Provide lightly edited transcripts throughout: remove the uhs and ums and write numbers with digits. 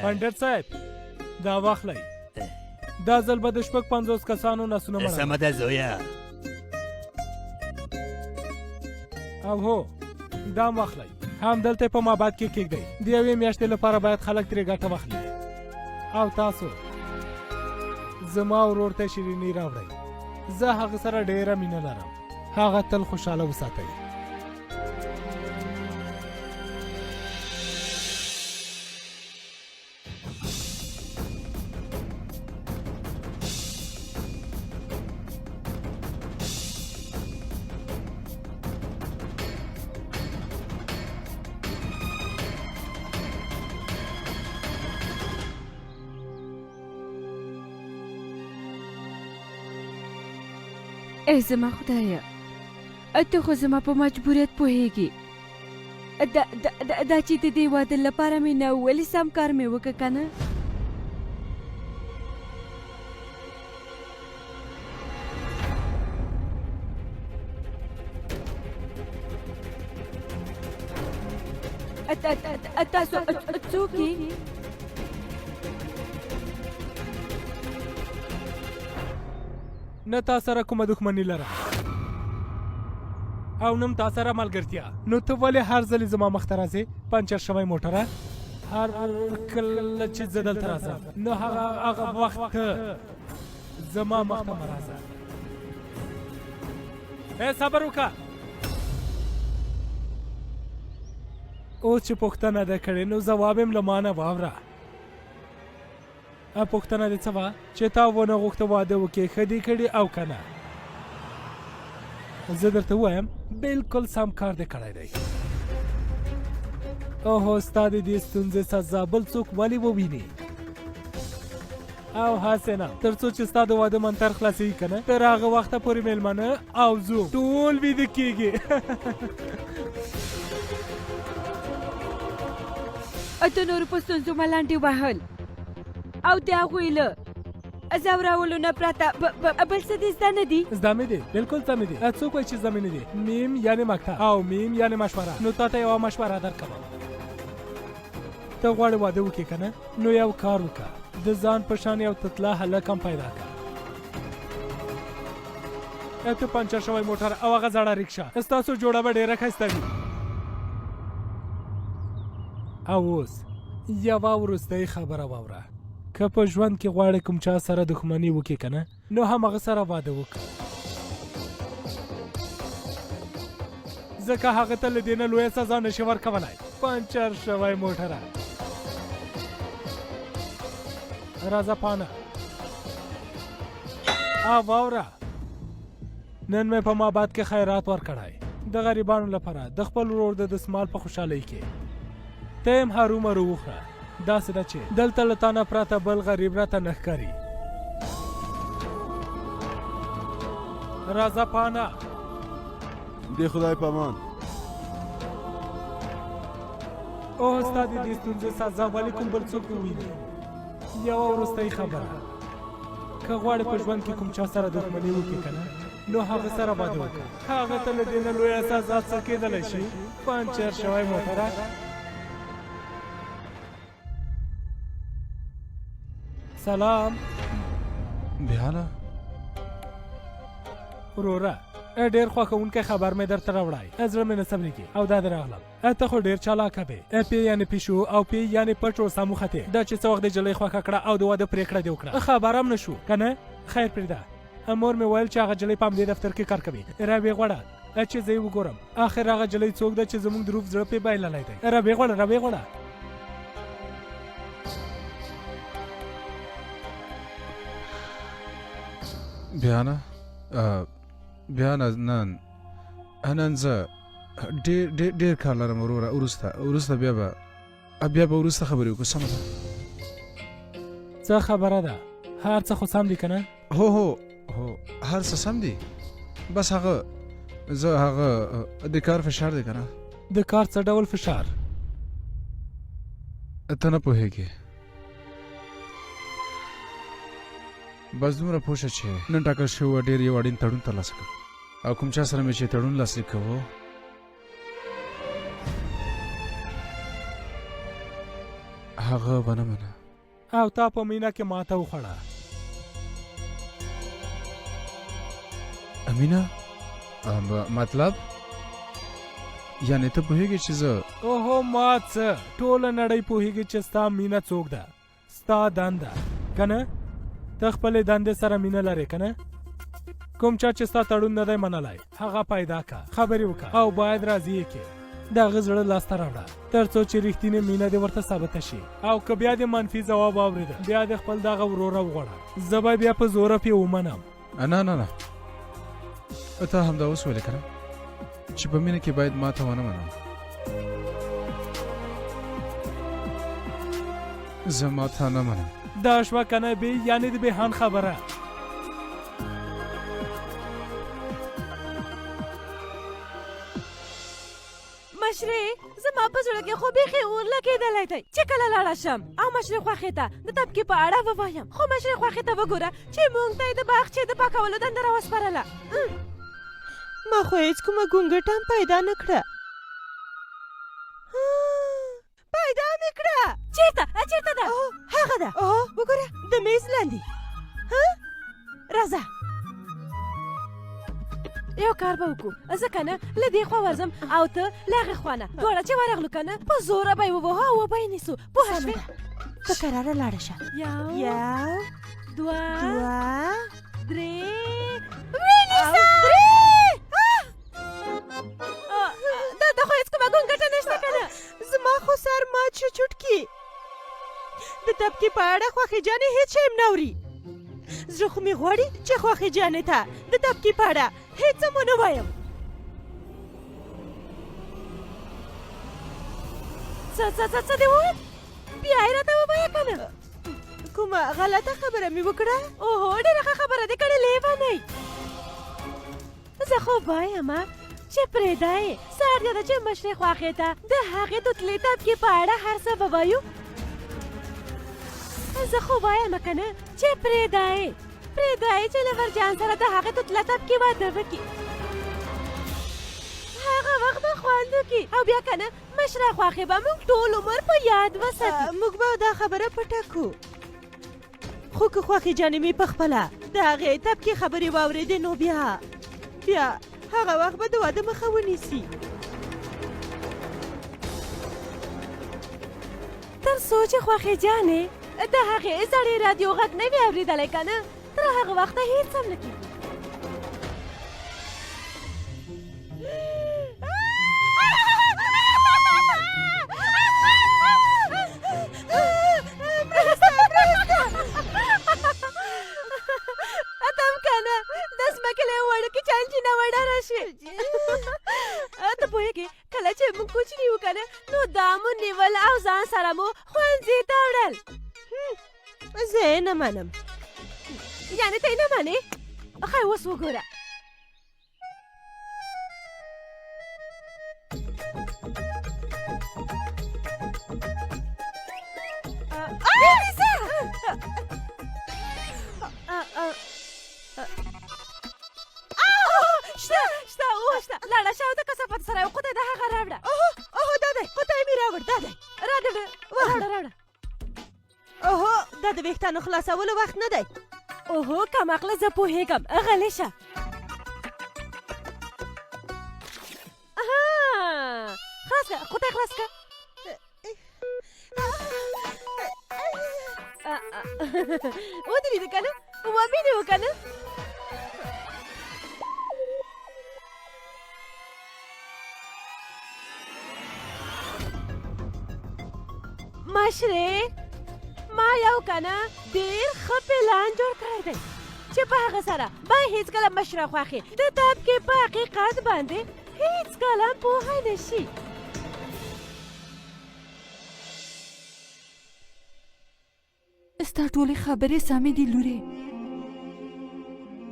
پنډت صاحب دا واخلئ، دا ځل به د 56 کسانو نسونه مړه. سمه ده زویه. او هو دا هم واخلئ، همدلته په معبد کې کېږدئ. د یوې میاشتې لپاره باید خلک ترې ګټه واخلي. او تاسو زما ورور ته شیریني راوړئ، زه هغه سره ډېره مینه لرم، هغه تل خوشحاله وساتئ. ای زما خدایه، ته خو زما په مجبوریت پوهېږې. دا دا چې د دې واده لپاره مې نه ولې سم کار مې وکړ که نه؟ تاسو څوک یې؟ نه تا سره کومه دښمني لرم او نم تا سره ملګرتیا، نو ته ولې هر ځلې زما مخ ته راځې؟ پنچر شوی موټره، هر کله چې زه دلته راځم نو هغه هغه وخت ته زما مخ ته مه راځه. ای صبر وکړه، اوس چې پوښتنه ده کړې نو ځواب یې له ما نه واوره. پوښتنه دې څه وه؟ چې تا ونه غوښته واده وکړې، ښه دې کړي او که نه؟ زه درته ووایم بالکل سم کار دې کړی دی. اوهو، ستا د دې ستونزې سزا بل څوک ولې وویني؟ او هسې نه تر څو چې ستا د واده منتر خلاصېږي که نه، تر هغه وخته پورې مېلمانه او زوم ټول ویده کېږي. د نورو په ستونزو ملنډې وهل او د هغوی له ځورولو نه پرته بل څه دې زده نه دي؟ زده مې دي، بالکل زده مې دي. څوک وایي چې زده مې نه دي؟ میم یعنې مکتب او میم یعنې مشوره. نو تا ته یوه مشوره درکوم، ته غواړې واده وکړې که نه؟ نو یو کار وکړه، د ځان په شان یو تتله هلک هم پیدا کړه. ته پنچر شوی موټر او هغه زړه ریکشه، ستاسو جوړه به ډېره ښایسته وي. او اوس یوه وروستۍ خبره واوره، که په ژوند کې غواړې کوم چا سره دښمني وکړې که نه، نو همغه سره واده وکړه، ځکه هغه ته له دې نه لویه سزا نشي ورکولای. پنچر شوی موټره، راځه پانه. واوره، نن مې په معبد کې خیرات ورکړی د غریبانو لپاره، د خپل ورور د دستمال په خوشحالۍ کې. ته هم هرومرو وخوره، داسې ده چې دلته له تا نه پرته بل غریب راته نه ښکاري. راځه پانه. د خدای په امان. اوه، ستا د دې ستونزې سزا ولې کوم بل څوک وویني؟ یوه وروستۍ خبره، که غواړې په ژوند کې کوم چا سره دښمني وکړې که نه، نو هغه سره واده وکړه، هغه ته له دې نه لویه سزا څه کېدلی شي؟ پنچر شوی موټره. سلام. بیا وروره، ډېر خوښوونکی خبر مې درته راوړی، زړه مې نه صبرېږي او دا دې راغلم. ته خو ډېر چالاکه وې. پی یعنې پیشو او پی یعنې پټ اوسه موختې. دا چې څه وخت دې جلۍ خوښه کړه او د واده پرېکړه دې وکړه، خبر هم نه شو که نه؟ خیر پرېږده، مور مې ویل چې هغه جلۍ په همدې دفتر کې کار کوي، راویې غواړه چې زه یې وګورم. اخر هغه جلۍ څوک ده چې زموږ د روف زړه پرې بایللی دی؟ راویې غواړه، راویې غواړه. بیا نه، بیا نه، نن نن زه ډېر ډېر ډېر کار لرم وروره. وروسته وروسته بیا به بیا به وروسته خبرې وکړو، سمه ده؟ څه خبره ده؟ هر څه خو سم دي که نه؟ هو هو هو، هر څه سم دي، بس هغه زه هغه د کار فشار دی که نه. د کار څه ډول فشار؟ ته نه پوهېږې، بس دومره پوه شه چې نن ټاکل شوې وه ډېر یو اړین تړون ترلاسه کړم، او کوم چا سره مې چې تړون لاسلیک کوو هغه ونه منه. او تا په مینه کې ماته وخوړه. مینه؟ مطلب یعنې ته پوهېږې چې زه اوهو، ما څه، ټوله نړۍ پوهېږي چې ستا مینه څوک ده. ستا دنده که نه؟ ته خپلې دندې سره مینه لرې که نه؟ کوم چا چې ستا تړون نه دی منلی هغه پیدا که، خبرې وکړه او باید راضي یې کړې. د هغه زړه لاسته راوړه تر څو چې رښتینې مینه دې ورته ثابته شي. او که بیا دې منفي ځواب واورېده بیا دې خپل دغه وروره وغواړه، زه به بیا په زوره پې ومنم. نه نه نه، ته همدا اوس ویلې که نه چې په مینه کې باید ماته ونه منم. زه ماته نه منم. دا شوه که نه بې یعنې د بېهان خبره. مشرې، زما په زړه کې خو بیخي اور لګېدلی دی چې کله لاړه شم او مشرې خوښې ته د تبکې په اړه ووایم. خو مشرې خوښې ته وګوره چې مونږ ته یې د باغچې د پاکولو دنده راوسپارله. ما خو هېڅ کومه ګونګټه هم پیدا نه کړه. پیدا مې کړه. چېرته؟ چېرته ده؟ هغه ده، وګوره د میز لاندې. راځه یو کار به وکړو، زه که نه له دې خوا ورځم او ته له هغې خوا نه، دواړه چې ورغلو که نه په زوره به یې ووهو او وبه یې نیسو. پوهه شوې؟ په کراره لاړه شه. یو، دوه، درې، ونیسه. درې. دا خو هېڅ کومه ګونګټه نشته که نه؟ زما خو سر مات شو چوټکي. د تبکې په اړه خوښې جانې هېڅ شی هم نه اوري. زړه خو مې غواړي چې خوښې جانې ته د تبکې په اړه هېڅ هم ونه وایم. څه څه څه څه دې وویل؟ بیا یې راته ووایه که نه. کومه غلطه خبره مې وکړه؟ اوهو، ډېره ښه خبره دې کړې لیونۍ. زه خو وایم چې پرېږده یې، سر دې ده چې مشرې خواښې ته د هغې د تلې تبکې په اړه هر څه ووایو. زه خو وایم که نه چې پرېږده یې، پرېږده یې چې له ورجان سره د هغې د تله تبکې واده وکړي. هغه وخت به خوند وکړي او بیا که نه مشره خواښې به موږ ټول عمر په یاد وساتي. موږ به دا خبره پټه کړو، خو که خوښې جانې مې په خپله د هغې تبکې خبرې واورېدې نو بیا بیا هغه وخت به د واده مخه ونیسي. تر څو چې خوښې جانې د هغې زړې رادیو غږ نه وي اورېدلی که نه تر هغه وخته هېڅ هم نه کېږي. اتم که نه د ځمکې له یو وړوکي چنچي نه وړه راشي. ته پوهېږې کله چې موږ کوچني وو که نه نو دا مو نیول او ځان سره مو ښوونځي ته وړل. زه یې نه منم. یعنې ته یې نه منې؟ ښه اوس وګوره. شته شته، اوه شته. لاړه شه او د کثافاتو سره یو قوطی د هغه راوړه. اوهو، دا دی قوطی مې راوړ، دا دی. راوړه راوړه راوړه. اوهو، دا د ویښتانو خلاصولو وخت نه دی. اوهو، کم عقله، زه پوهېږم، غلې شه. خلاص کړه قوطی، خلاص کړه. ودرېده که نه؟ ومې نیوه که نه؟ مشرې، ما یو که نه ډېر ښه پلان جوړ کړی دی چې په هغه سره به هېڅکله مشره خوښې د تبکې په حقیقت باندې هېڅکله هم پوهه نه شي. ستا ټولې خبرې سمې دي لورې،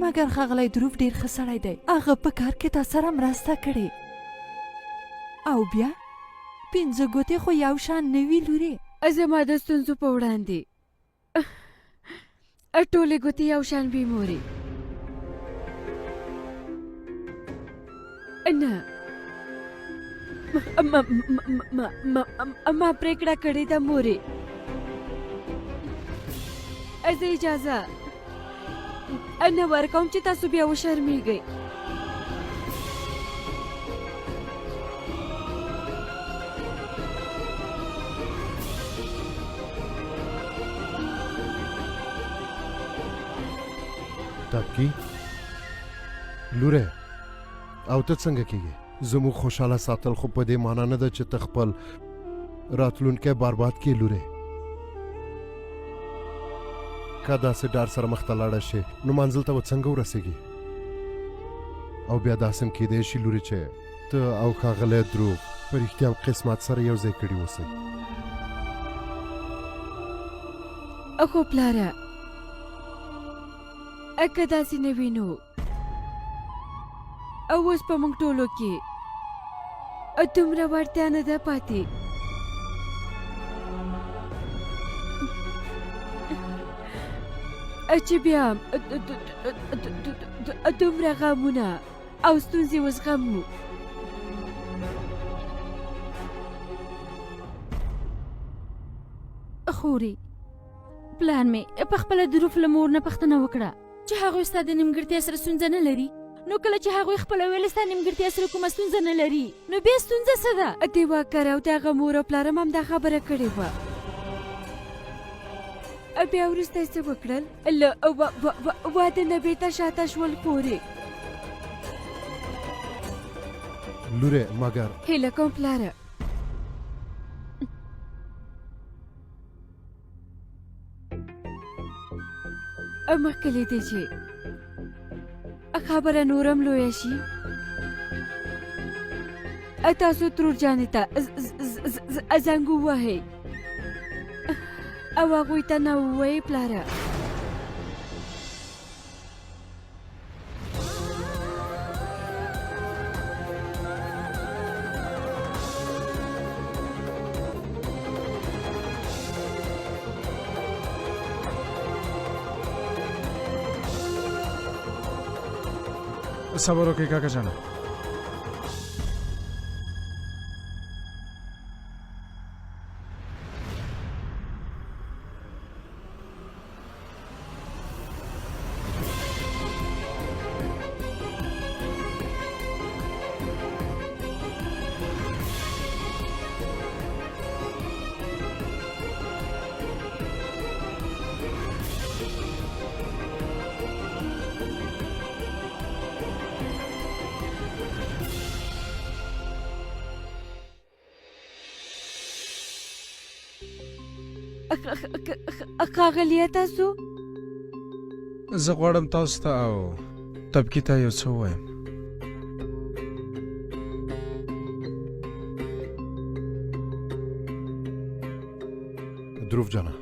مګر ښاغلی دروف ډېر ښه سړی دی. هغه په کار کې تا سره مرسته کړې، او بیا 5 ګوتې خو یو شان نه وي لورې. زما د ستونزو په وړاندې ټولې ګوتې یو شان وي مورې. نه، ما پرېکړه کړې ده مورې. زه اجازه نه ورکوم چې تاسو بیا وشرمېږئ. تپکی لوره او ته څنګه کیږي؟ زموږ خوشحاله ساتل خو په دې معنا نه ده چې ته خپل راتلونکی برباد کړې لورې. که داسې ډار سره مخته لاړه شې نو منزل ته به څنګه ورسېږي؟ او بیا داسې هم کېدای شي لورې چې ته او ښاغلی دروغ په رښتیا هم قسمت سره یو ځای کړي اوسئ. خو پلاره که داسې نه وي نو او اوس په موږ ټولو کې دومره وړتیا نه ده پاتې. چې بیا دومره غمونه او ستونزې وزغمو. خورې، پلار مې په خپله د روف له مور نه پوښتنه وکړه چې هغوی ستا د نیمګړتیا سره ستونزه نه لري، نو کله چې هغوی خپله ویل ستا نیمګړتیا سره کومه ستونزه نه لري، نو بیا ستونزه څه ده؟ دیواکر او د هغه مور او پلار هم همدا خبره کړې وه. بیا وروسته یې څه وکړل؟ له واده نه بېرته شاته شول خورې. لورې مګر هیله کوم پلاره. مخکې له دې چې خبره نورم لویه شي، تاسو ترور جانې ته زنګ ووهئ او هغوی ته نه ووایئ پلاره. صبر وکړئ کاکا جانه. ښاغلیه تاسو؟ زه غواړم تاسو ته او تبکي ته یو څه ووایم. دروف جانه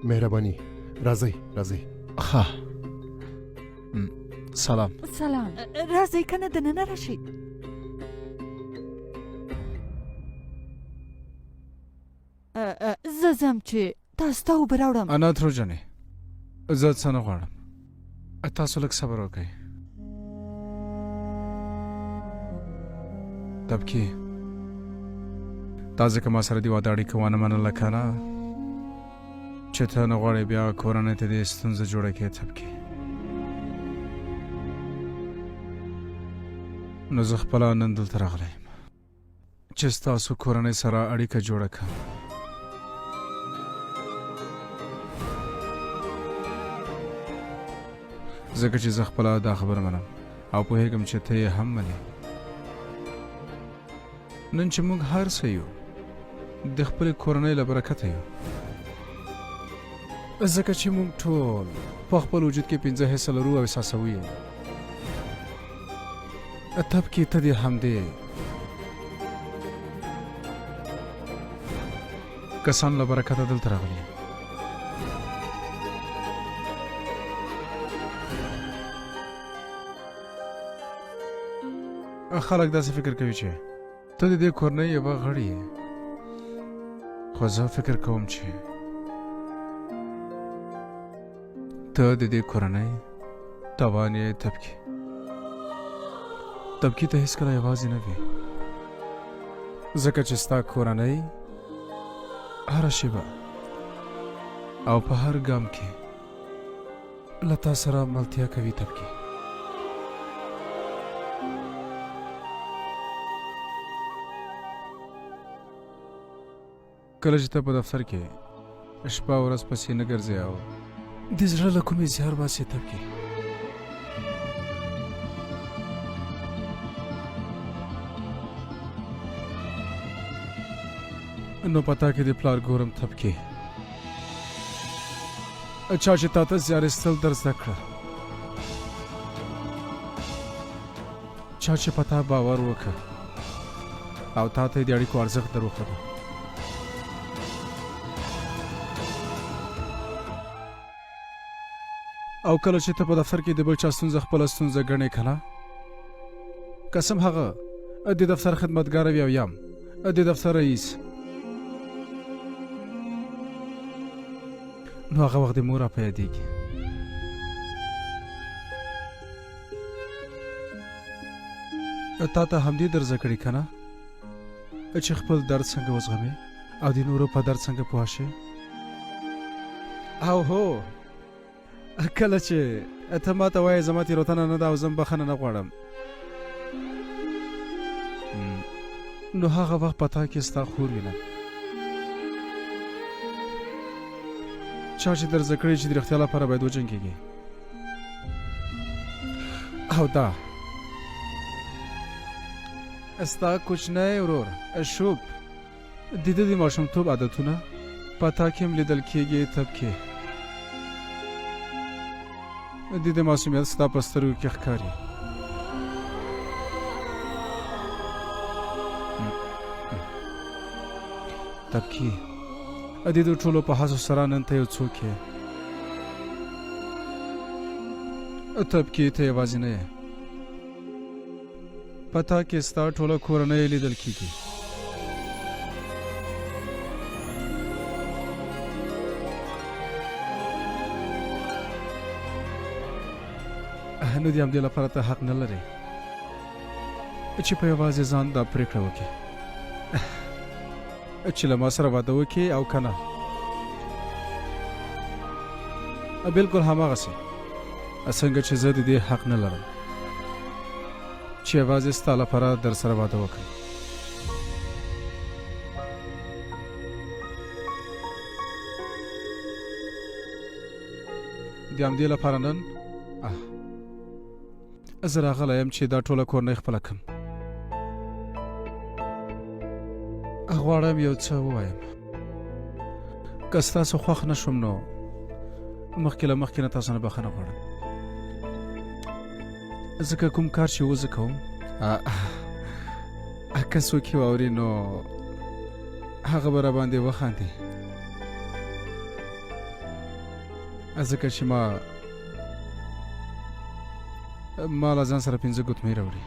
مهرباني، راځئ راځئ. ښه سلام. سلام. راځئ کنه دننه راشئ. زه ځم چې تاسو ته اوبه راوړم. انا ترور جانې زه څه نه غواړم، تاسو لږ صبر وکړئ. تبکي تا ځکه ما سره دې واده اړیکه وانه منله که نه چې ته نه غواړې بیا کورنۍ ته دې ستونزه جوړه کړې. تبکي نو زه خپله نن دلته راغلی یم چې ستاسو کورنۍ سره اړیکه جوړه کړم. ځکه چې زه خپله دا خبره منم او پوهېږم چې ته یې هم منې. نن چې موږ هر څه یو د خپلې کورنۍ له برکته یو، ځکه چې موږ ټول په خپل وجود کې 5 حصه لرو او احساسوو یې. تبکې ته دې همدې کسان له برکته دلته راغلي. خلک داسې فکر کوي چې ته د دې کورنۍ یوه غړې یې، خو زه فکر کوم چې ته د دې کورنۍ تاوان یې. تبکي تبکي ته هېڅکله یوازې نه وي، ځکه چې ستا کورنۍ هره شېبه او په هر ګام کې له تا سره ملتیا کوي تبکي. کله چې ته په دفتر کې شپه ورځ پسې نه ګرځې او د زړه له کومې زیار باسې تبکي، نو په تا کې د پلار ګورم تبکي، چا چې تا ته زیار ایستل در زده کړه، چا چې په تا باور وکړ او تا ته یې د اړیکو ارزښت در وښوده. او کله چې ته په دفتر کې د بل چا ستونزه خپله ستونزه ګڼې که نه، قسم هغه د دفتر خدمتګار وي او یم د دفتر رئیس، نو هغه وخت د مور را په یادېږي. تا ته همدې در زده کړي که نه چې خپل درد څنګه وزغمې او د نورو په درد څنګه پوه شې. او هو، کله چې ته ما ته وایې زما تېروتنه نه ده او زه بخښنه نه غواړم، نو هغه وخت په تا کې ستا خور وینم، چا چې در زده کړي چې د رښتیا لپاره باید وجنګېږي. او دا ستا کوچنی ورور شوب د ده د ماشومتوب عادتونه په تا کې هم لیدل کېږي تبکې. د ده معصومیت ستا په سترګو کې ښکاري. تبکې د دې ټولو په هڅو سره نن ته یو څوک یې. تبکې ته یوازې نه یې، په تا کې ستا ټوله کورنۍ لیدل کیږي. نو د همدې لپاره ته حق نه لرې چې په یوازې ځان دا پرېکړه وکړې چې له ما سره واده وکړې او که نه. بالکل هماغسې څنګه چې زه د دې حق نه لرم چې یوازې ستا لپاره در سره واده وکړم. د همدې لپاره نن زه راغلی یم چې دا ټوله کورنۍ خپله کړم. غواړم یو څه ووایم. که ستاسو خوښ نه شوم نو مخکې له مخکې نه تاسو نه بخښنه غواړم، ځکه کوم کار چې اوس زه کوم که څوک یې واوري نو هغه به راباندې وخاندي، ځکه چې ما له ځان سره 5 ګوتمۍ راوړي.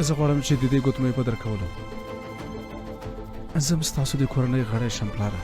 زه غواړم چې د دې ګوتمۍ په درکولو زه هم ستاسو د کورنۍ غړی شم پلاره.